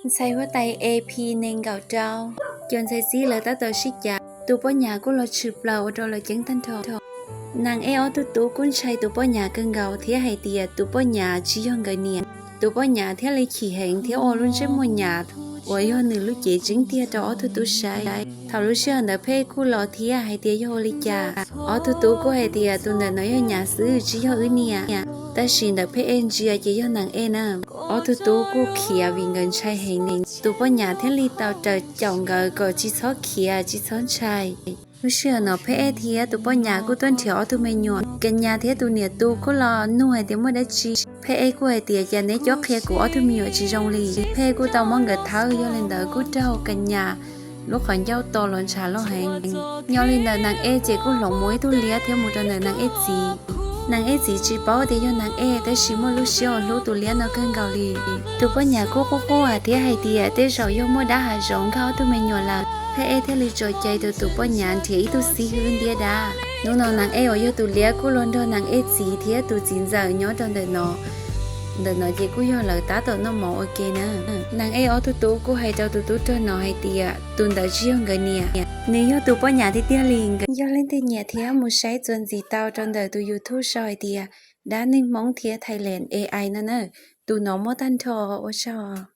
Ntxhais huab tais A P nees nkaum rau. Cov ntxhais txib lawv tab tom sib cav, tus poj nyam kuj los tshwm plaws ua rau lawv ceeb tag nrho. Nees Ej ob tug tub kuj ntshai tus poj nyam kawg nkaus thiab hais tias tus poj nyam tsis yog nkawd niam. Tus poj nyam thiaj li chim heev thiab ua lub ntsej muag nyam uas yog nws lub cev tseeb tiag rau ob tug tub saib. Thaum lub sij hawm ntawd Phej Ej kuj los thiab hais tias yog ua li cas. Ob tug tub kuj hais tias tus ntawm no yog nyam xwb tsis yog wb niam. Tab sis ntawm Phej Ej ntsia ces yog Nees Ej na. Ob tug tub kuj khiav vim nkawd ntshai heev li. Tus poj nyam thiaj li tau raws caum nkawd kom tsis txhob khiav tsis txhob ntshai. Lub sij hawm no Phej Ej thiab tus poj nyam kuj tuaj nrhiav ob tug me nyuam. Ka Nyas thiab tus niam tus kuj los nug hais tias muaj dab tsi. Phej Ej kuj hais tias cas neb cob qhia kuv ob tug me nyuam tsis zoo li. Phej Ej kuj tau muab nkawd thawb, yog li ntawd kuj raug Ka Nyas lub qhov ncauj to los ntshav loj heev. Nyob li ntawd Nees Ej ces kuj hloov mus ib tug liab thiab mus rau ntawm Nees Ej txiv. Nees Ej txiv tsis paub tias yog Nees Ej, tab sis muaj lub siab uas hlub tus liab no kawg nkaus li. Tus poj nyam kuj quaj quaj thiab hais tias tej zaum yog muaj dab hav zoov nkag ob tug me nyuam lawm. Phej Ej thiaj li tso cai rau tus poj nyam nrhiav ib tug xib hwb ntiab dab. Hnub no Nees Ej uas yog tus liab kuj los nrog Nees Ej txiv thiab tus txiv ntxawm nyob rau ntawm no. Ntawm no ces kuj yog lawv tab tom noj mov ua ke na. Nees Ej ob tug tub kuj hais rau tus tub rog no hais tias tus ntawd tsis yog nkawd niam, nws yog tus poj nyam tiag tiag li. Yog leej twg nyiam thiab mus saib txuas ntxiv tau rau ntawm tus YouTube sau hais tias Dab Neeg Hmoob thiab Thailand A I no na. Tus no muaj tag nrho, ua tsaug.